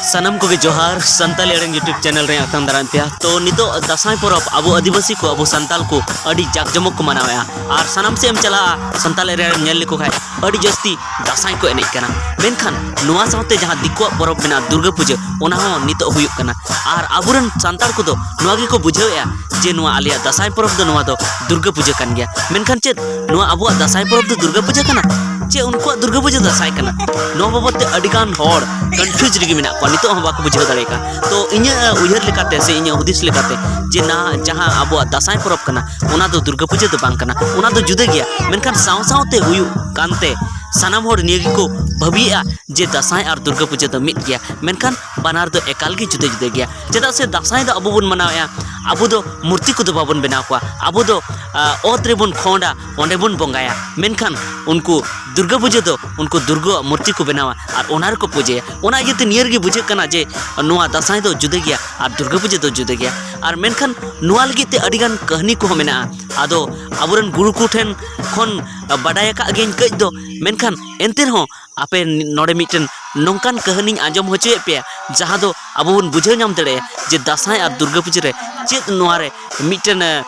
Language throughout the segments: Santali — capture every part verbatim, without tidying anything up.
ᱥᱟᱱᱟᱢ ᱠᱚᱜᱮ ᱡᱚᱦᱟᱨ, ᱥᱟᱱᱛᱟᱞᱤ ᱟᱲᱟᱝ YouTube channel ᱨᱮ ᱟᱛᱟᱝ ᱫᱟᱨᱟᱢ ᱯᱮᱭᱟ᱾ ᱛᱚ, ᱱᱤᱛᱚᱜ ᱫᱟᱸᱥᱟᱭ ᱯᱚᱨᱚᱵᱽ ᱟᱵᱚ ᱟᱹᱫᱤᱵᱟᱹᱥᱤ ᱠᱚ, ᱟᱵᱚ ᱥᱟᱱᱛᱟᱞ ᱠᱚ ᱟᱹᱰᱤ ᱡᱟᱠ ᱡᱚᱢᱚᱠ ᱠᱚ ᱢᱟᱱᱟᱣᱮᱫᱼᱟ᱾ ᱟᱨ ᱥᱟᱱᱟᱢ ᱥᱮᱫ ᱮᱢ ᱪᱟᱞᱟᱜᱼᱟ, ᱥᱟᱱᱛᱟᱞ area ᱨᱮᱢ ᱧᱮᱞ ᱞᱮᱠᱚ ᱠᱷᱟᱡ ᱟᱹᱰᱤ ᱡᱟᱹᱥᱛᱤ ᱫᱟᱸᱥᱟᱭ ᱠᱚ ᱮᱱᱮᱡ ᱠᱟᱱᱟ᱾ ᱢᱮᱱᱠᱷᱟᱱ ᱱᱚᱣᱟ ᱥᱟᱶᱛᱮ ᱡᱟᱦᱟᱸ ᱫᱤᱠᱩᱣᱟᱜ ᱯᱚᱨᱚᱵᱽ ᱢᱮᱱᱟᱜᱼᱟ, ᱫᱩᱨᱜᱟᱹ ᱯᱩᱡᱟᱹ, ᱚᱱᱟ ᱦᱚᱸ ᱱᱤᱛᱚᱜ ᱦᱩᱭᱩᱜ ᱠᱟᱱᱟ᱾ ᱟᱨ ᱟᱵᱚᱨᱮᱱ ᱥᱟᱱᱛᱟᱲ ᱠᱚᱫᱚ ᱱᱚᱣᱟ ᱜᱮᱠᱚ ᱵᱩᱡᱷᱟᱹᱣᱮᱫᱼᱟ ᱡᱮ ᱱᱚᱣᱟ ᱟᱞᱮᱭᱟᱜ ᱫᱟᱸᱥᱟᱭ ᱯᱚᱨᱚᱵᱽ ᱫᱚ, ᱱᱚᱣᱟ ᱫᱚ ᱫᱩᱨᱜᱟᱹ ᱯᱩᱡᱟᱹ ᱠᱟᱱ ᱜᱮᱭᱟ᱾ ᱢᱮᱱᱠᱷᱟᱱ ᱪᱮᱫ ᱱᱚᱣᱟ ᱟᱵᱚᱣᱟᱜ ᱫᱟᱸᱥᱟᱭ ᱯᱚᱨᱚᱵᱽ ᱫᱚ ᱫᱩᱨᱜᱟᱹ ᱯᱩᱡᱟᱹ ᱠᱟᱱᱟ? ᱪᱮ ᱩᱱᱠᱩᱣᱟᱜ ᱫᱩᱨᱜᱟᱹ ᱯᱩᱡᱟᱹ ᱫᱟᱸᱥᱟᱭ ᱠᱟᱱᱟ? ᱱᱚᱣᱟ ᱵᱟᱵᱚᱫ ᱛᱮ ᱟᱹᱰᱤ ᱜᱟᱱ ᱦᱚᱲ confuse ᱨᱮᱜᱮ ᱢᱮᱱᱟᱜ ᱠᱚᱣᱟ, ᱱᱤᱛᱚᱜ ᱦᱚᱸ ᱵᱟᱠᱚ ᱵᱩᱡᱷᱟᱹᱣ ᱫᱟᱲᱮ ᱠᱟᱜᱼᱟ᱾ ᱛᱚ, ᱤᱧᱟᱹᱜ ᱩᱭᱦᱟᱹᱨ ᱞᱮᱠᱟᱛᱮ ᱥᱮ ᱤᱧᱟᱹᱜ ᱦᱩᱫᱤᱥ ᱞᱮᱠᱟᱛᱮ, ᱡᱮ ᱱᱟ ᱡᱟᱦᱟᱸ ᱟᱵᱚᱣᱟᱜ ᱫᱟᱸᱥᱟᱭ ᱯᱚᱨᱚᱵᱽ ᱠᱟᱱᱟ, ᱚᱱᱟ ᱫᱚ ᱫᱩᱨᱜᱟᱹ ᱯᱩᱡᱟᱹ ᱫᱚ ᱵᱟᱝ ᱠᱟᱱᱟ, ᱚᱱᱟ ᱫᱚ ᱡᱩᱫᱟᱹ ᱜᱮᱭᱟ᱾ ᱢᱮᱱᱠᱷᱟᱱ ᱥᱟᱶ ᱥᱟᱶᱛᱮ ᱦᱩᱭᱩᱜ ᱠᱟᱱᱛᱮ ᱥᱟᱱᱟᱢ ᱦᱚᱲ ᱱᱤᱭᱟᱹ ᱜᱮᱠᱚ ᱵᱷᱟᱹᱵᱤᱭᱮᱫᱼᱟ ᱡᱮ ᱫᱟᱸᱥᱟᱭ ᱟᱨ ᱫᱩᱨᱜᱟᱹ ᱯᱩᱡᱟᱹ ᱫᱚ ᱢᱤᱫ ᱜᱮᱭᱟ, ᱢᱮᱱᱠᱷᱟᱱ ᱵᱟᱱᱟᱨ ᱫᱚ ᱮᱠᱟᱞ ᱜᱮ ᱡᱩᱫᱟᱹ ᱡᱩᱫᱟᱹ ᱜᱮᱭᱟ᱾ ᱪᱮᱫᱟᱜ ᱥᱮ ᱫᱟᱸᱥᱟᱭ ᱫᱚ ᱟᱵᱚ ᱵᱚᱱ ᱢᱟᱱᱟᱣᱮᱫᱼᱟ, ᱟᱵᱚ ᱫᱚ ᱢᱩᱨᱛᱤ ᱠᱚᱫᱚ ᱵᱟᱵᱚᱱ ᱵᱮᱱᱟᱣ ᱠᱚᱣᱟ, ᱟᱵᱚ ᱫᱚ, ᱟ, ᱚᱛ ᱨᱮᱵᱚᱱ ᱠᱷᱚᱸᱰᱟ, ᱚᱸᱰᱮ ᱵᱚᱱ ᱵᱚᱸᱜᱟᱭᱟ᱾ ᱢᱮᱱᱠᱷᱟᱱ ᱩᱱᱠᱩ ᱫᱩᱨᱜᱟᱹ ᱯᱩᱡᱟᱹ ᱫᱚ ᱩᱱᱠᱩ ᱫᱩᱨᱜᱟᱹᱣᱟᱜ ᱢᱩᱨᱛᱤ ᱠᱚ ᱵᱮᱱᱟᱣᱟ ᱟᱨ ᱚᱱᱟ ᱨᱮᱠᱚ ᱯᱩᱡᱟᱹᱭᱟ᱾ ᱚᱱᱟ ᱤᱭᱟᱹᱛᱮ ᱱᱤᱭᱟᱹ ᱨᱮᱜᱮ ᱵᱩᱡᱷᱟᱹᱜ ᱠᱟᱱᱟ ᱡᱮ ᱱᱚᱣᱟ ᱫᱟᱸᱥᱟᱭ ᱫᱚ ᱡᱩᱫᱟᱹ ᱜᱮᱭᱟ ᱟᱨ ᱫᱩᱨᱜᱟᱹ ᱯᱩᱡᱟᱹ ᱫᱚ ᱡᱩᱫᱟᱹ ᱜᱮᱭᱟ᱾ ᱟᱨ ᱢᱮᱱᱠᱷᱟᱱ ᱱᱚᱣᱟ ᱞᱟᱹᱜᱤᱫ ᱛᱮ ᱟᱹᱰᱤᱜᱟᱱ ᱠᱟᱹᱦᱱᱤ ᱠᱚᱦᱚᱸ ᱢᱮᱱᱟᱜᱼᱟ᱾ ᱟᱫᱚ ᱟᱵᱚᱨᱮᱱ ᱜᱩᱨᱩ ᱠᱚ ᱴᱷᱮᱱ ᱠᱷᱚᱱ ᱵᱟᱰᱟᱭ ᱟᱠᱟᱫ ᱜᱤᱭᱟᱹᱧ ᱠᱟᱹᱡ ᱫᱚ, ᱢᱮᱱᱠᱷᱟᱱ ᱮᱱᱛᱮ ᱨᱮᱦᱚᱸ ᱟᱯᱮ ᱱᱚᱰᱮ ᱢᱤᱫᱴᱮᱱ ᱱᱚᱝᱠᱟᱱ ᱠᱟᱹᱦᱱᱤᱧ ᱟᱸᱡᱚᱢ ᱦᱚᱪᱚᱭᱮᱫ ᱯᱮᱭᱟ, ᱡᱟᱦᱟᱸ ᱫᱚ ᱟᱵᱚ ᱵᱚᱱ ᱵᱩᱡᱷᱟᱹᱣ ᱧᱟᱢ ᱫᱟᱲᱮᱭᱟᱜᱼᱟ ᱡᱮ ᱫᱟᱸᱥᱟᱭ ᱟᱨ ᱫᱩᱨᱜᱟᱹ ᱯᱩᱡᱟᱹ ᱨᱮ ᱪᱮᱫ ᱱᱚᱣᱟ ᱨᱮ ᱢᱤᱫᱴᱮᱱ, ᱮ,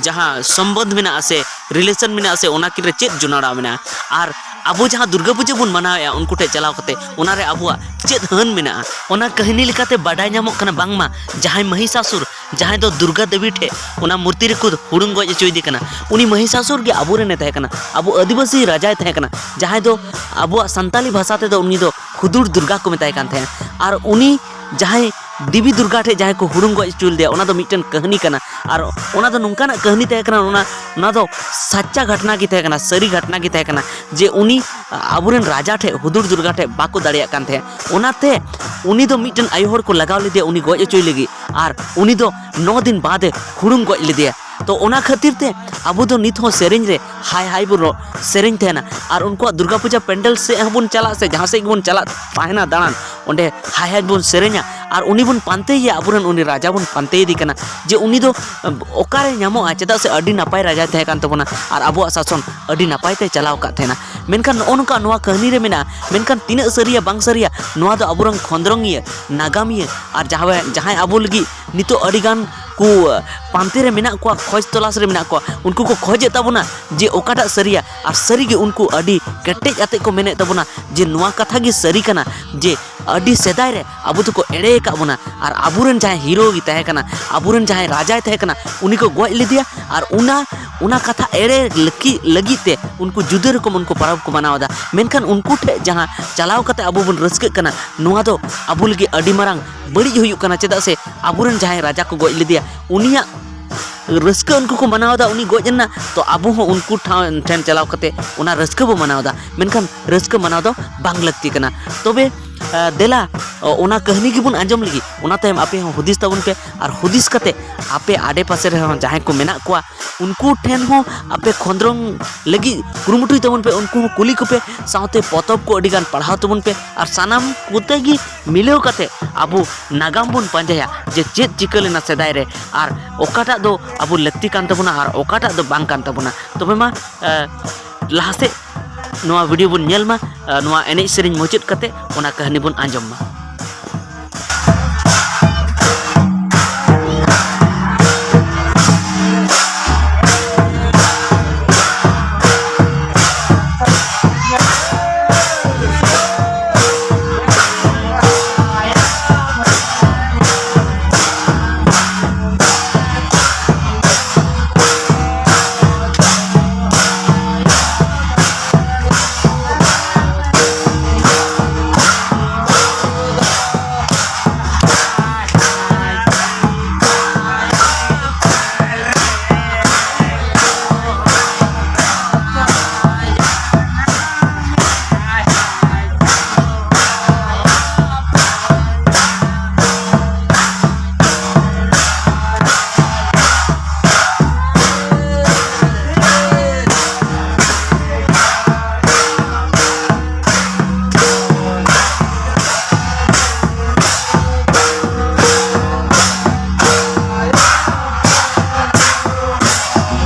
ᱡᱟᱦᱟᱸ ᱥᱚᱢᱵᱚᱱᱫᱷ ᱢᱮᱱᱟᱜᱼᱟ ᱥᱮ relation ᱢᱮᱱᱟᱜᱼᱟ ᱥᱮ ᱚᱱᱟ ᱠᱤᱱ ᱨᱮ ᱪᱮᱫ ᱡᱚᱱᱟᱲᱟᱣ ᱢᱮᱱᱟᱜᱼᱟ, ᱟᱨ ᱟᱵᱚ ᱡᱟᱦᱟᱸ ᱫᱩᱨᱜᱟᱹ ᱯᱩᱡᱟᱹ ᱵᱚᱱ ᱢᱟᱱᱟᱣᱮᱫᱼᱟ ᱩᱱᱠᱩ ᱴᱷᱮᱱ ᱪᱟᱞᱟᱣ ᱠᱟᱛᱮ ᱚᱱᱟ ᱨᱮ ᱟᱵᱚᱣᱟᱜ ᱪᱮᱫ ᱦᱟᱹᱱ ᱢᱮᱱᱟᱜᱼᱟ᱾ ᱚᱱᱟ ᱠᱟᱹᱦᱱᱤ ᱞᱮᱠᱟᱛᱮ ᱵᱟᱰᱟᱭ ᱧᱟᱢᱚᱜ ᱠᱟᱱᱟ ᱵᱟᱝᱢᱟ ᱡᱟᱦᱟᱸᱭ ᱢᱚᱦᱤᱥᱟᱥᱩᱨ, ᱡᱟᱦᱟᱸᱭ ᱫᱚ ᱫᱩᱨᱜᱟ ᱫᱮᱵᱤ ᱴᱷᱮᱱ ᱚᱱᱟ ᱢᱩᱨᱛᱤ ᱨᱮᱠᱚ ᱦᱩᱲᱩᱝ ᱜᱚᱡ ᱦᱚᱪᱚᱭᱮᱫᱮ ᱠᱟᱱᱟ, ᱩᱱᱤ ᱢᱚᱦᱤᱥᱟᱥᱩᱨ ᱜᱮ ᱟᱵᱚᱨᱮᱱᱮ ᱛᱟᱦᱮᱸ ᱠᱟᱱᱟ, ᱟᱵᱚ ᱟᱹᱫᱤᱵᱟᱹᱥᱤ ᱨᱟᱡᱟᱭ ᱛᱟᱦᱮᱸ ᱠᱟᱱᱟ, ᱡᱟᱦᱟᱸᱭ ᱫᱚ ᱟᱵᱚᱣᱟᱜ ᱥᱟᱱᱛᱟᱞᱤ ᱵᱷᱟᱥᱟ ᱛᱮᱫᱚ ᱩᱱᱤ ᱫᱚ ᱦᱩᱫᱩᱲ ᱫᱩᱨᱜᱟ ᱠᱚ ᱢᱮᱛᱟᱭ ᱠᱟᱱ ᱛᱟᱦᱮᱸᱫ᱾ ᱟᱨ ᱩᱱᱤ ᱡᱟᱦᱟᱸᱭ ᱫᱮᱵᱤ ᱫᱩᱨᱜᱟ ᱴᱷᱮᱱ ᱡᱟᱦᱟᱸᱭ ᱠᱚ ᱦᱩᱲᱩᱝ ᱜᱚᱡ ᱦᱚᱪᱚ ᱞᱮᱫᱮᱭᱟ, ᱚᱱᱟ ᱫᱚ ᱢᱤᱫᱴᱮᱱ ᱠᱟᱹᱦᱱᱤ ᱠᱟᱱᱟ᱾ ᱟᱨ ᱚᱱᱟ ᱫᱚ ᱱᱚᱝᱠᱟᱱᱟᱜ ᱠᱟᱹᱦᱱᱤ ᱛᱟᱦᱮᱸ ᱠᱟᱱᱟ, ᱚᱱᱟ, ᱚᱱᱟ ᱫᱚ ᱥᱟᱪᱪᱟ ᱜᱷᱟᱴᱱᱟ ᱜᱮ ᱛᱟᱦᱮᱸ ᱠᱟᱱᱟ, ᱥᱟᱹᱨᱤ ᱜᱷᱟᱴᱱᱟ ᱜᱮ ᱛᱟᱦᱮᱸ ᱠᱟᱱᱟ, ᱡᱮ ᱩᱱᱤ ᱟᱵᱚᱨᱮᱱ ᱨᱟᱡᱟ ᱴᱷᱮᱱ, ᱦᱩᱫᱩᱲ ᱫᱩᱨᱜᱟ ᱴᱷᱮᱱ ᱵᱟᱠᱚ ᱫᱟᱲᱮᱭᱟᱜ ᱠᱟᱱ ᱛᱟᱦᱮᱸᱫ᱾ ᱚᱱᱟᱛᱮ ᱩᱱᱤ ᱫᱚ ᱢᱤᱫᱴᱮᱱ ᱟᱭᱳ ᱦᱚᱲ ᱠᱚ ᱞᱟᱜᱟᱣ ᱞᱮᱫᱮᱭᱟ ᱩᱱᱤ ᱜᱚᱡ ᱦᱚᱪᱚᱭ ᱞᱟᱹᱜᱤᱫ, ᱟᱨ ᱩᱱᱤ ᱫᱚ ᱱᱚ ᱫᱤᱱ ᱵᱟᱫᱮ ᱦᱩᱲᱩᱝ ᱜᱚᱡ ᱞᱮᱫᱮᱭᱟ᱾ ᱛᱚ ᱚᱱᱟ ᱠᱷᱟᱹᱛᱤᱨ ᱛᱮ ᱟᱵᱚ ᱫᱚ ᱱᱤᱛ ᱦᱚᱸ ᱥᱮᱨᱮᱧ ᱨᱮ ᱦᱟᱭ ᱦᱟᱭ ᱵᱚᱱ ᱨᱚ-, ᱥᱮᱨᱮᱧ ᱛᱟᱦᱮᱱᱟ, ᱟᱨ ᱩᱱᱠᱩᱣᱟᱜ ᱫᱩᱨᱜᱟ ᱯᱩᱡᱟ ᱯᱮᱱᱰᱮᱞ ᱥᱮᱫ ᱦᱚᱸᱵᱚᱱ ᱪᱟᱞᱟᱜ ᱥᱮ ᱡᱟᱦᱟᱸ ᱥᱮᱫ ᱜᱮᱵᱚᱱ ᱪᱟᱞᱟᱜ ᱛᱟᱦᱮᱱᱟ ᱫᱟᱬᱟᱱ, ᱚᱸᱰᱮ ᱦᱟᱭ ᱦᱟᱭ ᱵᱚᱱ ᱥᱮᱨᱮᱧᱟ᱾ ᱟᱨ ᱩᱱᱤ ᱵᱚᱱ ᱯᱟᱱᱛᱮᱭᱮᱭᱟ, ᱟᱵᱚᱨᱮᱱ ᱩᱱᱤ ᱨᱟᱡᱟ ᱵᱚᱱ ᱯᱟᱱᱛᱮᱭᱮᱫᱮ ᱠᱟᱱᱟ ᱡᱮ ᱩᱱᱤ ᱫᱚ ᱚᱠᱟᱨᱮ ᱧᱟᱢᱚᱜᱼᱟ, ᱪᱮᱫᱟᱜ ᱥᱮ ᱟᱹᱰᱤ ᱱᱟᱯᱟᱭ ᱨᱟᱡᱟᱭ ᱛᱟᱦᱮᱸ ᱠᱟᱱ ᱛᱟᱵᱚᱱᱟ ᱟᱨ ᱟᱵᱚᱣᱟᱜ ᱥᱟᱥᱚᱱ ᱟᱹᱰᱤ ᱱᱟᱯᱟᱭ ᱛᱮ ᱪᱟᱞᱟᱣ ᱟᱠᱟᱫ ᱛᱟᱦᱮᱱᱟ᱾ ᱢᱮᱱᱠᱷᱟᱱ ᱱᱚᱜᱼᱚ ᱱᱚᱝᱠᱟ ᱱᱚᱣᱟ ᱠᱟᱹᱦᱱᱤ ᱨᱮ ᱢᱮᱱᱟᱜᱼᱟ, ᱢᱮᱱᱠᱷᱟᱱ ᱛᱤᱱᱟᱹᱜ ᱥᱟᱹᱨᱤᱭᱟ ᱵᱟᱝ ᱥᱟᱹᱨᱤᱭᱟ, ᱱᱚᱣᱟ ᱫᱚ ᱟᱵᱚᱨᱮᱱ ᱠᱷᱚᱸᱫᱽᱨᱚᱝᱤᱭᱟᱹ, ᱱᱟᱜᱟᱢᱤᱭᱟᱹ ᱟᱨ ᱡᱟᱦᱟᱸᱭ, ᱡᱟᱦᱟᱸᱭ ᱟᱵᱚ ᱞᱟᱹᱜᱤᱫ ᱱᱤᱛᱚᱜ ᱟᱹᱰᱤ ᱜᱟᱱ ᱠᱚ ᱯᱟᱱᱛᱮ ᱨᱮ ᱢᱮᱱᱟᱜ ᱠᱚᱣᱟ, ᱠᱷᱚᱡᱽ ᱛᱚᱞᱟᱥ ᱨᱮ ᱢᱮᱱᱟᱜ ᱠᱚᱣᱟ, ᱩᱱᱠᱩ ᱠᱚ ᱠᱷᱚᱡᱮᱫ ᱛᱟᱵᱚᱱᱟ ᱡᱮ ᱚᱠᱟᱴᱟᱜ ᱥᱟᱹᱨᱤᱭᱟ᱾ ᱟᱨ ᱥᱟᱹᱨᱤᱜᱮ ᱩᱱᱠᱩ ᱟᱹᱰᱤ ᱠᱮᱴᱮᱡ ᱟᱛᱮᱫ ᱠᱚ ᱢᱮᱱᱮᱫ ᱛᱟᱵᱚᱱᱟ ᱡᱮ ᱱᱚᱣᱟ ᱠᱟᱛᱷᱟ ᱜᱮ ᱥᱟᱹᱨᱤ ᱠᱟᱱᱟ ᱡᱮ ᱟᱹᱰᱤ ᱥᱮᱫᱟᱭ ᱨᱮ ᱟᱵᱚ ᱫᱚᱠᱚ ᱮᱲᱮ ᱟᱠᱟᱫ ᱵᱚᱱᱟ ᱟᱨ ᱟᱵᱚᱨᱮᱱ ᱡᱟᱦᱟᱸᱭ ᱦᱤᱨᱳ ᱜᱮ ᱛᱟᱦᱮᱸ ᱠᱟᱱᱟ, ᱟᱵᱚᱨᱮᱱ ᱡᱟᱦᱟᱸᱭ ᱨᱟᱡᱟᱭ ᱛᱟᱦᱮᱸ ᱠᱟᱱᱟ, ᱩᱱᱤ ᱠᱚ ᱜᱚᱡ ᱞᱮᱫᱮᱭᱟ᱾ ᱟᱨ ᱚᱱᱟ, ᱚᱱᱟ ᱠᱟᱛᱷᱟ ᱮᱲᱮ ᱞᱟᱹᱜᱤᱫ, ᱞᱟᱹᱜᱤᱫ ᱛᱮ ᱩᱱᱠᱩ ᱡᱩᱫᱟᱹ ᱨᱚᱠᱚᱢ ᱩᱱᱠᱩ ᱯᱚᱨᱚᱵᱽ ᱠᱚ ᱢᱟᱱᱟᱣ ᱮᱫᱟ᱾ ᱢᱮᱱᱠᱷᱟᱱ ᱩᱱᱠᱩ ᱴᱷᱮᱱ ᱡᱟᱦᱟᱸ ᱪᱟᱞᱟᱣ ᱠᱟᱛᱮ ᱟᱵᱚ ᱵᱚᱱ ᱨᱟᱹᱥᱠᱟᱹᱜ ᱠᱟᱱᱟ, ᱱᱚᱣᱟ ᱫᱚ ᱟᱵᱚ ᱞᱟᱹᱜᱤᱫ ᱟᱹᱰᱤ ᱢᱟᱨᱟᱝ ᱵᱟᱹᱲᱤᱡ ᱦᱩᱭᱩᱜ ᱠᱟᱱᱟ᱾ ᱪᱮᱫᱟᱜ ᱥᱮ ᱟᱵᱚᱨᱮᱱ ᱡᱟᱦᱟᱸᱭ ᱨᱟᱡᱟ ᱠᱚ ᱜᱚᱡ ᱞᱮᱫᱮᱭᱟ, ᱩᱱᱤᱭᱟᱜ ᱨᱟᱹᱥᱠᱟᱹ ᱩᱱᱠᱩ ᱠᱚ ᱢᱟᱱᱟᱣ ᱮᱫᱟ ᱩᱱᱤ ᱜᱚᱡ ᱨᱮᱱᱟᱜ, ᱛᱚ ᱟᱵᱚ ᱦᱚᱸ ᱩᱱᱠᱩ ᱴᱷᱟᱶ ᱴᱷᱮᱱ ᱪᱟᱞᱟᱣ ᱠᱟᱛᱮ ᱚᱱᱟ ᱨᱟᱹᱥᱠᱟᱹ ᱵᱚ ᱢᱟᱱᱟᱣ ᱮᱫᱟ᱾ ᱢᱮᱱᱠᱷᱟᱱ ᱨᱟᱹᱥᱠᱟᱹ ᱢᱟᱱᱟᱣ ᱫᱚ ᱵᱟᱝ ᱞᱟᱹᱠᱛᱤ ᱠᱟᱱᱟ᱾ ᱛᱚᱵᱮ, ᱟᱸ, ᱫᱮᱞᱟ, ᱚ, ᱚᱱᱟ ᱠᱟᱹᱦᱱᱤ ᱜᱮᱵᱚᱱ ᱟᱸᱡᱚᱢ ᱞᱮᱜᱮ, ᱚᱱᱟ ᱛᱟᱭᱚᱢ ᱟᱯᱮ ᱦᱚᱸ ᱦᱩᱫᱤᱥ ᱛᱟᱵᱚᱱ ᱯᱮ᱾ ᱟᱨ ᱦᱩᱫᱤᱥ ᱠᱟᱛᱮ ᱟᱯᱮ ᱟᱰᱮ ᱯᱟᱥᱮ ᱨᱮᱦᱚᱸ ᱡᱟᱦᱟᱸᱭ ᱠᱚ ᱢᱮᱱᱟᱜ ᱠᱚᱣᱟ, ᱩᱱᱠᱩ ᱴᱷᱮᱱ ᱦᱚᱸ ᱟᱯᱮ ᱠᱷᱚᱸᱫᱽᱨᱚᱝ ᱞᱟᱹᱜᱤᱫ ᱠᱩᱨᱩᱢᱩᱴᱩᱭ ᱛᱟᱵᱚᱱ ᱯᱮ, ᱩᱱᱠᱩ ᱦᱚᱸ ᱠᱩᱞᱤ ᱠᱚᱯᱮ, ᱥᱟᱶᱛᱮ ᱯᱚᱛᱚᱵ ᱠᱚ ᱟᱹᱰᱤ ᱜᱟᱱ ᱯᱟᱲᱦᱟᱣ ᱛᱟᱵᱚᱱ ᱯᱮ᱾ ᱟᱨ ᱥᱟᱱᱟᱢ ᱠᱚᱛᱮ ᱜᱮ ᱢᱤᱞᱟᱹᱣ ᱠᱟᱛᱮ ᱟᱵᱚ ᱱᱟᱜᱟᱢ ᱵᱚᱱ ᱯᱟᱸᱡᱟᱭᱟ ᱡᱮ ᱪᱮᱫ ᱪᱤᱠᱟᱹ ᱞᱮᱱᱟ ᱥᱮᱫᱟᱭ ᱨᱮ, ᱟᱨ ᱚᱠᱟᱴᱟᱜ ᱫᱚ ᱟᱵᱚ ᱞᱟᱹᱠᱛᱤ ᱠᱟᱱ ᱛᱟᱵᱚᱱᱟ ᱟᱨ ᱚᱠᱟᱴᱟᱜ ᱫᱚ ᱵᱟᱝ ᱠᱟᱱ ᱛᱟᱵᱚᱱᱟ᱾ ᱛᱚᱵᱮ ᱢᱟ, ᱮ, ᱞᱟᱦᱟ ᱥᱮᱫ ᱱᱚᱣᱟ ᱵᱷᱤᱰᱤᱭᱳ ᱵᱚᱱ ᱧᱮᱞ ᱢᱟ᱾ ᱮ, ᱱᱚᱣᱟ ᱮᱱᱮᱡ ᱥᱮᱨᱮᱧ ᱢᱩᱪᱟᱹᱫ ᱠᱟᱛᱮ ᱚᱱᱟ ᱠᱟᱹᱦᱱᱤ ᱵᱚᱱ ᱟᱸᱡᱚᱢ ᱢᱟ᱾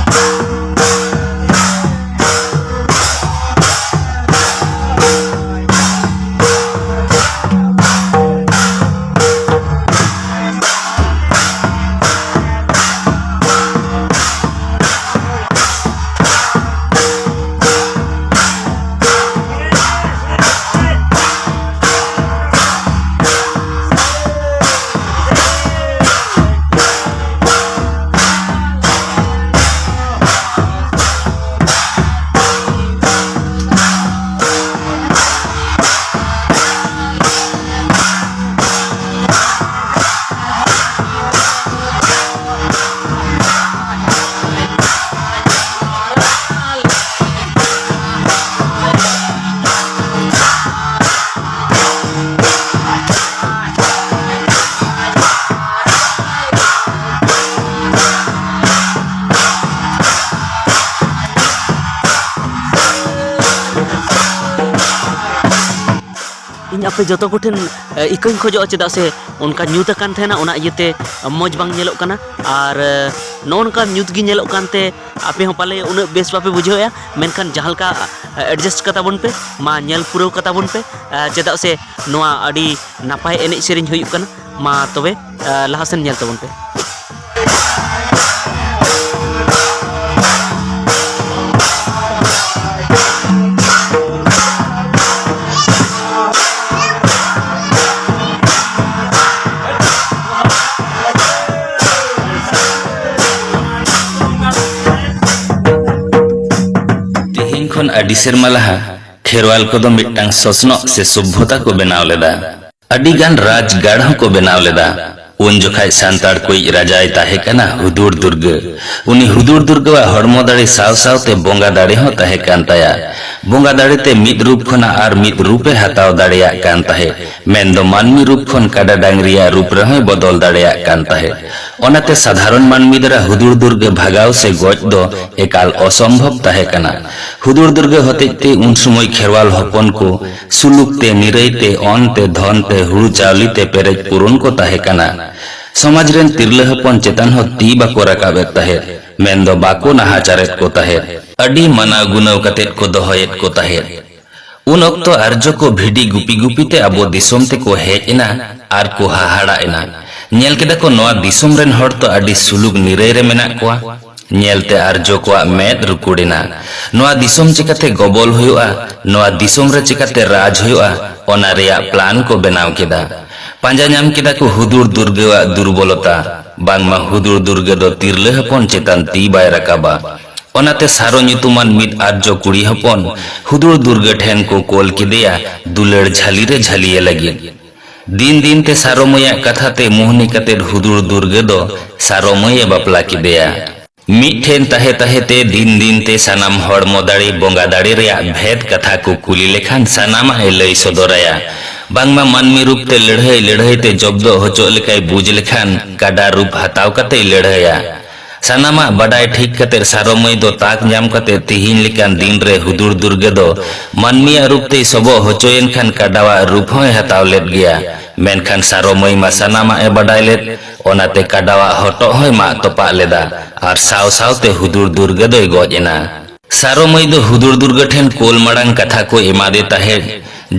ᱡᱚᱛᱚ ᱠᱚᱴᱷᱮᱱ ᱤᱠᱟᱹᱧ ᱠᱷᱚᱡᱚᱜᱼᱟ, ᱪᱮᱫᱟᱜ ᱥᱮ ᱚᱱᱠᱟ ᱧᱩᱛ ᱟᱠᱟᱱ ᱛᱟᱦᱮᱱᱟ, ᱚᱱᱟ ᱤᱭᱟᱹᱛᱮ ᱢᱚᱡᱽ ᱵᱟᱝ ᱧᱮᱞᱚᱜ ᱠᱟᱱᱟ᱾ ᱟᱨ ᱱᱚᱜᱼᱚ ᱱᱚᱝᱠᱟ ᱧᱩᱛ ᱜᱮ ᱧᱮᱞᱚᱜ ᱠᱟᱱᱛᱮ ᱟᱯᱮ ᱦᱚᱸ ᱯᱟᱞᱮ ᱩᱱᱟᱹᱜ ᱵᱮᱥ ᱵᱟᱯᱮ ᱵᱩᱡᱷᱟᱹᱣᱮᱫᱼᱟ, ᱢᱮᱱᱠᱷᱟᱱ ᱡᱟᱦᱟᱸ ᱞᱮᱠᱟ adjust ᱠᱟᱛᱟ ᱵᱚᱱ ᱯᱮ, ᱢᱟ ᱧᱮᱞ ᱯᱩᱨᱟᱹᱣ ᱠᱟᱛᱟ ᱵᱚᱱ ᱯᱮ᱾ ᱪᱮᱫᱟᱜ ᱥᱮ ᱱᱚᱣᱟ ᱟᱹᱰᱤ ᱱᱟᱯᱟᱭ ᱮᱱᱮᱡ ᱥᱮᱨᱮᱧ ᱦᱩᱭᱩᱜ ᱠᱟᱱᱟ᱾ ᱢᱟ ᱛᱚᱵᱮ ᱞᱟᱦᱟ ᱥᱮᱱ ᱧᱮᱞ ᱛᱟᱵᱚᱱ ᱯᱮ᱾ ᱛᱮᱦᱮᱧ ᱠᱷᱚᱱ ᱟᱹᱰᱤ ᱥᱮᱨᱢᱟ ᱞᱟᱦᱟ ᱠᱷᱮᱨᱣᱟᱞ ᱠᱚᱫᱚ ᱢᱤᱫᱴᱟᱝ ᱥᱚᱥᱱᱚᱜ ᱥᱮ ᱥᱚᱵᱷᱚᱛᱟ ᱠᱚ ᱵᱮᱱᱟᱣ ᱞᱮᱫᱟ᱾ ᱟᱹᱰᱤ ᱜᱟᱱ ᱨᱟᱡᱽᱜᱟᱲ ᱦᱚᱸᱠᱚ ᱵᱮᱱᱟᱣ ᱞᱮᱫᱟ᱾ ᱩᱱ ᱡᱚᱠᱷᱟᱡ ᱥᱟᱱᱛᱟᱲ ᱠᱚᱭᱤᱡ ᱨᱟᱡᱟᱭ ᱛᱟᱦᱮᱸ ᱠᱟᱱᱟ ᱦᱩᱫᱩᱲ ᱫᱩᱨᱜᱟᱹ᱾ ᱩᱱᱤ ᱦᱩᱫᱩᱲ ᱫᱩᱨᱜᱟᱹᱣᱟᱜ ᱦᱚᱲᱢᱚ ᱫᱟᱲᱮ ᱥᱟᱶ ᱥᱟᱶᱛᱮ ᱵᱚᱸᱜᱟ ᱫᱟᱲᱮ ᱦᱚᱸ ᱛᱟᱦᱮᱸ ᱠᱟᱱ ᱛᱟᱭᱟ᱾ ᱵᱚᱸᱜᱟ ᱫᱟᱲᱮ ᱛᱮ ᱢᱤᱫ ᱨᱩᱯ ᱠᱷᱚᱱᱟᱜ ᱟᱨ ᱢᱤᱫ ᱨᱩᱯ ᱮ ᱦᱟᱛᱟᱣ ᱫᱟᱲᱮᱭᱟᱜ ᱠᱟᱱ ᱛᱟᱦᱮᱸᱫ, ᱢᱮᱱᱫᱚ ᱢᱟᱹᱱᱢᱤ ᱨᱩᱯ ᱠᱷᱚᱱ ᱠᱟᱰᱟ ᱰᱟᱝᱨᱤᱭᱟᱜ ᱨᱩᱯ ᱨᱮᱦᱚᱸᱭ ᱵᱚᱫᱚᱞ ᱫᱟᱲᱮᱭᱟᱜ ᱠᱟᱱ ᱛᱟᱦᱮᱸᱫ᱾ ᱚᱱᱟᱛᱮ ᱥᱟᱫᱷᱟᱨᱚᱱ ᱢᱟᱹᱱᱢᱤ ᱫᱟᱨᱟ ᱦᱩᱫᱩᱲ ᱫᱩᱨᱜᱟᱹ ᱵᱷᱟᱜᱟᱣ ᱥᱮ ᱜᱚᱡ ᱫᱚ ᱮᱠᱟᱞ ᱚᱥᱚᱢᱵᱷᱚᱵ ᱛᱟᱦᱮᱸ ᱠᱟᱱᱟ᱾ ᱦᱩᱫᱩᱲ ᱫᱩᱨᱜᱟᱹ ᱦᱚᱛᱮᱡ ᱛᱮ ᱩᱱ ᱥᱚᱢᱚᱭ ᱠᱷᱮᱨᱣᱟᱞ ᱦᱚᱯᱚᱱ ᱠᱚ ᱥᱩᱞᱩᱠ ᱛᱮ, ᱱᱤᱨᱟᱹᱭ ᱛᱮ, ᱚᱱ ᱛᱮ, ᱫᱷᱚᱱ ᱛᱮ, ᱦᱩᱲᱩ ᱪᱟᱣᱞᱮ ᱛᱮ ᱯᱮᱨᱮᱡ ᱯᱩᱨᱩᱱ ᱠᱚ ᱛᱟᱦᱮᱸ ᱠᱟᱱᱟ᱾ ᱥᱚᱢᱟᱡᱽ ᱨᱮᱱ ᱛᱤᱨᱞᱟᱹ ᱦᱚᱯᱚᱱ ᱪᱮᱛᱟᱱ ᱦᱚᱸ ᱛᱤ ᱵᱟᱠᱚ ᱨᱟᱠᱟᱵ ᱮᱫ ᱛᱟᱦᱮᱸᱫ, ᱢᱮᱱᱫᱚ ᱵᱟᱠᱚ ᱱᱟᱦᱟᱪᱟᱨᱮᱫ ᱠᱚ ᱛᱟᱦᱮᱸᱫ᱾ ᱟᱹᱰᱤ ᱢᱟᱱᱟᱣ ᱜᱩᱱᱟᱹᱣ ᱠᱟᱛᱮᱫ ᱠᱚ ᱫᱚᱦᱚᱭᱮᱫ ᱠᱚ ᱛᱟᱦᱮᱸᱫ᱾ ᱩᱱ ᱚᱠᱛᱚ ᱟᱨᱡᱚ ᱠᱚ ᱵᱷᱤᱰᱤ ᱜᱩᱯᱤ ᱜᱩᱯᱤ ᱛᱮ ᱟᱵᱚ ᱫᱤᱥᱚᱢ ᱛᱮᱠᱚ ᱦᱮᱡ ᱮᱱᱟ ᱟᱨ ᱠᱚ ᱦᱟᱦᱟᱲᱟᱜ ᱮᱱᱟ᱾ ᱧᱮᱞ ᱠᱮᱫᱟ ᱠᱚ, ᱱᱚᱣᱟ ᱫᱤᱥᱚᱢ ᱨᱮᱱ ᱦᱚᱲ ᱛᱚ ᱟᱹᱰᱤ ᱥᱩᱞᱩᱠ ᱱᱤᱨᱟᱹᱭ ᱨᱮ ᱢᱮᱱᱟᱜ ᱠᱚᱣᱟ᱾ ᱧᱮᱞᱛᱮ ᱟᱨᱡᱚ ᱠᱚᱣᱟᱜ ᱢᱮᱫ ᱨᱩᱠᱩᱲ ᱮᱱᱟ᱾ ᱱᱚᱣᱟ ᱫᱤᱥᱚᱢ ᱪᱤᱠᱟᱛᱮ ᱜᱚᱵᱚᱞ ᱦᱩᱭᱩᱜᱼᱟ, ᱱᱚᱣᱟ ᱫᱤᱥᱚᱢ ᱨᱮ ᱪᱤᱠᱟᱛᱮ ᱨᱟᱡᱽ ᱦᱩᱭᱩᱜᱼᱟ, ᱚᱱᱟ ᱨᱮᱭᱟᱜ ᱯᱞᱟᱱ ᱠᱚ ᱵᱮᱱᱟᱣ ᱠᱮᱫᱟ᱾ ᱯᱟᱸᱡᱟ ᱧᱟᱢ ᱠᱮᱫᱟ ᱠᱚ ᱦᱩᱫᱩᱲ ᱫᱩᱨᱜᱟᱹᱣᱟᱜ ᱫᱩᱨᱵᱚᱞᱚᱛᱟ, ᱵᱟᱝᱢᱟ ᱦᱩᱫᱩᱲ ᱫᱩᱨᱜᱟᱹ ᱫᱚ ᱛᱤᱨᱞᱟᱹ ᱦᱚᱯᱚᱱ ᱪᱮᱛᱟᱱ ᱛᱤ ᱵᱟᱭ ᱨᱟᱠᱟᱵᱟ᱾ ᱚᱱᱟᱛᱮ ᱥᱟᱨᱚ ᱧᱩᱛᱩᱢᱟᱱ ᱢᱤᱫ ᱟᱨᱡᱚ ᱠᱩᱲᱤ ᱦᱚᱯᱚᱱ ᱦᱩᱫᱩᱲ ᱫᱩᱨᱜᱟᱹ ᱴᱷᱮᱱ ᱠᱚ ᱠᱳᱞ ᱠᱮᱫᱮᱭᱟ ᱫᱩᱞᱟᱹᱲ ᱡᱷᱟᱹᱞᱤ ᱨᱮ ᱡᱷᱟᱹᱞᱤᱭᱮ ᱞᱟᱹᱜᱤᱫ᱾ ᱫᱤᱱ ᱫᱤᱱ ᱛᱮ ᱥᱟᱨᱚ ᱢᱟᱹᱭᱟᱜ ᱠᱟᱛᱷᱟ ᱛᱮ ᱢᱩᱦᱱᱤ ᱠᱟᱛᱮᱫ ᱦᱩᱫᱩᱲ ᱫᱩᱨᱜᱟᱹ ᱫᱚ ᱥᱟᱨᱚ ᱢᱟᱹᱭᱮ ᱵᱟᱯᱞᱟ ᱠᱮᱫᱮᱭᱟ᱾ ᱢᱤᱫ ᱴᱷᱮᱱ ᱛᱟᱦᱮᱸ ᱛᱟᱦᱮᱸ ᱛᱮ ᱫᱤᱱ ᱫᱤᱱ ᱛᱮ ᱥᱟᱱᱟᱢ ᱦᱚᱲᱢᱚ ᱫᱟᱲᱮ, ᱵᱚᱸᱜᱟ ᱫᱟᱲᱮ ᱨᱮᱭᱟᱜ ᱵᱷᱮᱫ ᱠᱟᱛᱷᱟ ᱠᱚ ᱠᱩᱞᱤ ᱞᱮᱠᱷᱟᱱ ᱥᱟᱱᱟᱢᱟᱜ ᱮ ᱞᱟᱹᱭ ᱥᱚᱫᱚᱨᱟᱭᱟ᱾ ᱵᱟᱝᱢᱟ ᱢᱟᱹᱱᱢᱤ ᱨᱩᱯ ᱛᱮ ᱞᱟᱹᱲᱦᱟᱹᱭ ᱞᱟᱹᱲᱦᱟᱹᱭ ᱛᱮ ᱡᱚᱵᱫᱚᱜ ᱦᱚᱪᱚᱜ ᱞᱮᱠᱟᱭ ᱵᱩᱡᱽ ᱞᱮᱠᱷᱟᱱ ᱠᱟᱰᱟ ᱨᱩᱯ ᱦᱟᱛᱟᱣ ᱠᱟᱛᱮᱭ ᱞᱟᱹᱲᱦᱟᱹᱭᱟ᱾ ᱥᱟᱱᱟᱢᱟᱜ ᱵᱟᱰᱟᱭ ᱴᱷᱤᱠ ᱠᱟᱛᱮ ᱥᱟᱨᱚ ᱢᱟᱹᱭ ᱫᱚ ᱛᱟᱠ ᱧᱟᱢ ᱠᱟᱛᱮ ᱛᱤᱦᱤᱧ ᱞᱮᱠᱟᱱ ᱫᱤᱱ ᱨᱮ ᱦᱩᱫᱩᱲ ᱫᱩᱨᱜᱟᱹ ᱫᱚ ᱢᱟᱹᱱᱢᱤᱭᱟᱜ ᱨᱩᱯ ᱛᱮᱭ ᱥᱚᱵᱚᱜ ᱦᱚᱪᱚᱭᱮᱱ ᱠᱷᱟᱱ ᱠᱟᱰᱟᱣᱟᱜ ᱨᱩᱯ ᱦᱚᱸᱭ ᱦᱟᱛᱟᱣ ᱞᱮᱫ ᱜᱮᱭᱟ᱾ ᱢᱮᱱᱠᱷᱟᱱ ᱥᱟᱨᱚ ᱢᱟᱹᱭ ᱢᱟ ᱥᱟᱱᱟᱢᱟᱜ ᱮ ᱵᱟᱰᱟᱭ ᱞᱮᱫ, ᱚᱱᱟᱛᱮ ᱠᱟᱰᱟᱣᱟᱜ ᱦᱚᱴᱚᱜ ᱦᱚᱸᱭ ᱢᱟᱜ ᱛᱚᱯᱟᱜ ᱞᱮᱫᱟ ᱟᱨ ᱥᱟᱶ ᱥᱟᱶᱛᱮ ᱦᱩᱫᱩᱲ ᱫᱩᱨᱜᱟᱹ ᱫᱚᱭ ᱜᱚᱡ ᱮᱱᱟ᱾ ᱥᱟᱨᱚ ᱢᱟᱹᱭ ᱫᱚ ᱦᱩᱫᱩᱲ ᱫᱩᱨᱜᱟᱹ ᱴᱷᱮᱱ ᱠᱳᱞ ᱢᱟᱲᱟᱝ ᱠᱟᱛᱷᱟ ᱠᱚ ᱮᱢᱟᱫᱮ ᱛᱟᱦᱮᱸᱫ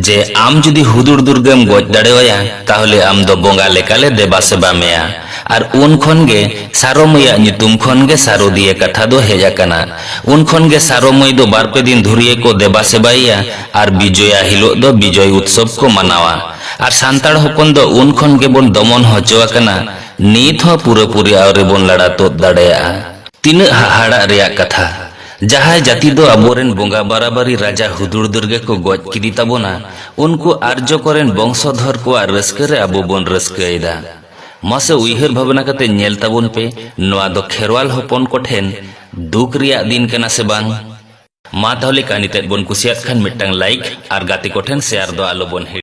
ᱡᱮ, "ᱟᱢ ᱡᱩᱫᱤ ᱦᱩᱫᱩᱲ ᱫᱩᱨᱜᱟᱹᱢ ᱜᱚᱡ ᱫᱟᱲᱮᱣᱟᱭᱟ, ᱛᱟᱦᱚᱞᱮ ᱟᱢ ᱫᱚ ᱵᱚᱸᱜᱟ ᱞᱮᱠᱟᱞᱮ ᱫᱮᱵᱟ ᱥᱮᱵᱟ ᱢᱮᱭᱟ᱾" ᱟᱨ ᱩᱱ ᱠᱷᱚᱱ ᱜᱮ ᱥᱟᱨᱚ ᱢᱟᱹᱭᱟᱜ ᱧᱩᱛᱩᱢ ᱠᱷᱚᱱ ᱜᱮ ᱥᱟᱨᱚ ᱫᱤᱭᱮ ᱠᱟᱛᱷᱟ ᱫᱚ ᱦᱮᱡ ᱟᱠᱟᱱᱟ᱾ ᱩᱱ ᱠᱷᱚᱱ ᱜᱮ ᱥᱟᱨᱚ ᱢᱟᱹᱭ ᱫᱚ ᱵᱟᱨ ᱯᱮ ᱫᱤᱱ ᱫᱷᱩᱨᱤᱭᱟᱹ ᱠᱚ ᱫᱮᱵᱟ ᱥᱮᱵᱟᱭᱮᱭᱟ ᱟᱨ ᱵᱤᱡᱚᱭᱟ ᱦᱤᱞᱳᱜ ᱫᱚ ᱵᱤᱡᱚᱭ ᱩᱛᱥᱚᱵ ᱠᱚ ᱢᱟᱱᱟᱣᱟ᱾ ᱟᱨ ᱥᱟᱱᱛᱟᱲ ᱦᱚᱯᱚᱱ ᱫᱚ ᱩᱱ ᱠᱷᱚᱱ ᱜᱮᱵᱚᱱ ᱫᱚᱢᱚᱱ ᱦᱚᱪᱚ ᱟᱠᱟᱱᱟ, ᱱᱤᱛ ᱦᱚᱸ ᱯᱩᱨᱟᱹᱯᱩᱨᱤ ᱟᱹᱣᱨᱤ ᱵᱚᱱ ᱞᱟᱲᱟ ᱛᱩᱫ ᱫᱟᱲᱮᱭᱟᱜᱼᱟ᱾ ᱛᱤᱱᱟᱹᱜ ᱦᱟᱦᱟᱲᱟᱜ ᱨᱮᱭᱟᱜ ᱠᱟᱛᱷᱟ! ᱡᱟᱦᱟᱸᱭ ᱡᱟᱹᱛᱤ ᱫᱚ ᱟᱵᱚᱨᱮᱱ ᱵᱚᱸᱜᱟ ᱵᱟᱨᱟᱵᱟᱨᱤ ᱨᱟᱡᱟ ᱦᱩᱫᱩᱲ ᱫᱩᱨᱜᱟᱹ ᱠᱚ ᱜᱚᱡ ᱠᱮᱫᱮ ᱛᱟᱵᱚᱱᱟ, ᱩᱱᱠᱩ ᱟᱨᱡᱚ ᱠᱚᱨᱮᱱ ᱵᱚᱝᱥᱚᱫᱷᱚᱨ ᱠᱚᱣᱟᱜ ᱨᱟᱹᱥᱠᱟᱹ ᱨᱮ ᱟᱵᱚ ᱵᱚᱱ ᱨᱟᱹᱥᱠᱟᱹᱭᱮᱫᱟ᱾ ᱢᱟᱥᱮ ᱩᱭᱦᱟᱹᱨ ᱵᱷᱟᱵᱽᱱᱟ ᱠᱟᱛᱮ ᱧᱮᱞ ᱛᱟᱵᱚᱱ ᱯᱮ, ᱱᱚᱣᱟ ᱫᱚ ᱠᱷᱮᱨᱣᱟᱞ ᱦᱚᱯᱚᱱ ᱠᱚᱴᱷᱮᱱ ᱫᱩᱠ ᱨᱮᱭᱟᱜ ᱫᱤᱱ ᱠᱟᱱᱟ ᱥᱮ ᱵᱟᱝ? ᱢᱟ ᱛᱟᱦᱚᱞᱮ ᱠᱟᱹᱦᱱᱤ ᱛᱮᱫ ᱵᱚᱱ ᱠᱩᱥᱤᱭᱟᱫ ᱠᱷᱟᱱ ᱢᱤᱫᱴᱟᱝ ᱞᱟᱭᱤᱠ ᱟᱨ ᱜᱟᱛᱮ ᱠᱚᱴᱷᱮᱱ ᱥᱮᱭᱟᱨ ᱫᱚ ᱟᱞᱚ ᱵᱚᱱ ᱦᱤᱲᱤᱧ᱾